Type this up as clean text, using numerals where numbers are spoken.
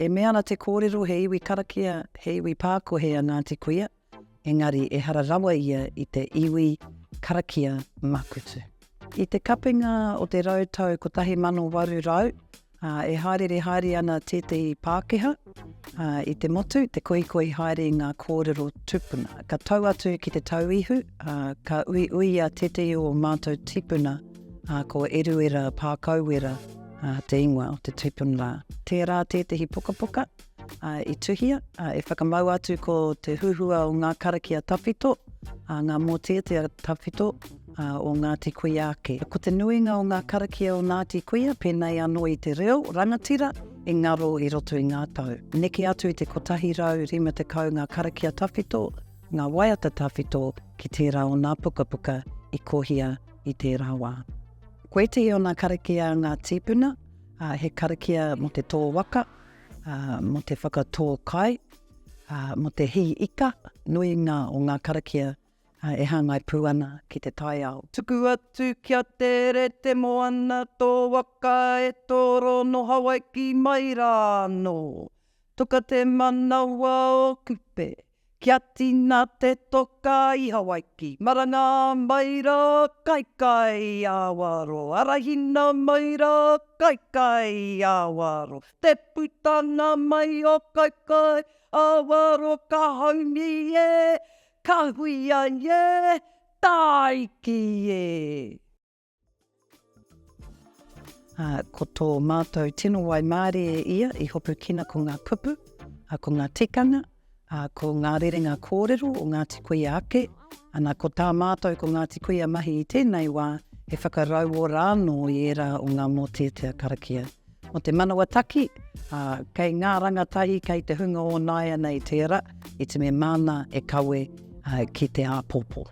E mea ana te kōrero he iwi karakia, he iwi pākohe a Ngāti Kuia, engari ehara rawa ia i te iwi karakia makutu. I te kapinga o te rautau 1800, e haereere haere ana tētehi Pākehā i te motu, te kohikohi haere i ngā kōrero tupuna. Ka tau atu ki Te Tauihu, ka uiuia tētehi o mātou tīpuna, ko Eruera Pākauwera te ingoa o te tupuna rā. Tērā tētehi pukapuka i tuhia, e whakamau atu ko te huhua o ngā karakia tawhito, ngā mōteatea tawhito o Ngāti Kuia ake. Ko te nuinga o ngā karakia o Ngāti Kuia, pēnei anō i te reo rangatira, i ngaro i roto i ngā tau. Neke atu i te 150 ngā karakia tawhito, ngā waiata tawhito ki tērā o ngā pukapuka i kohia i tērā wā. Ko ētehi o ngā karakia a ngā tīpuna, he karakia mō te tō waka, mō te whakatō kai, mō te hī ika, nuinga o ngā karakia e hāngai pū ana ki te taiao. Tuku atu kia tere te moana tō waka e toro no Hawaiki mai rā anō. Toka te manawa o Kupe, Kia tina te toka i Hawaiki. Maranga mai ra kaikai awaro Arahina mai ra kaikai awaro Te putanga mai o kaikai awaro Ka haumi e, ka huia e, tāiki e. Ā, ko tō mātou tino waimārie ia i hopukina ko ngā kupu, ā, ko ngā tikanga, ā, ko ngā rerenga kōrero o Ngāti Kuia ake. Ana, ko tā mātou ko Ngāti Kuia mahi i tēnei wā, he whakarauora anō i ērā o ngā mōteatea karakia. Mō te manawataki, ā, kei ngā rangatahi, kei te hunga o nāianei tērā, i te mea māna e kawe, ā, ki te āpōpō.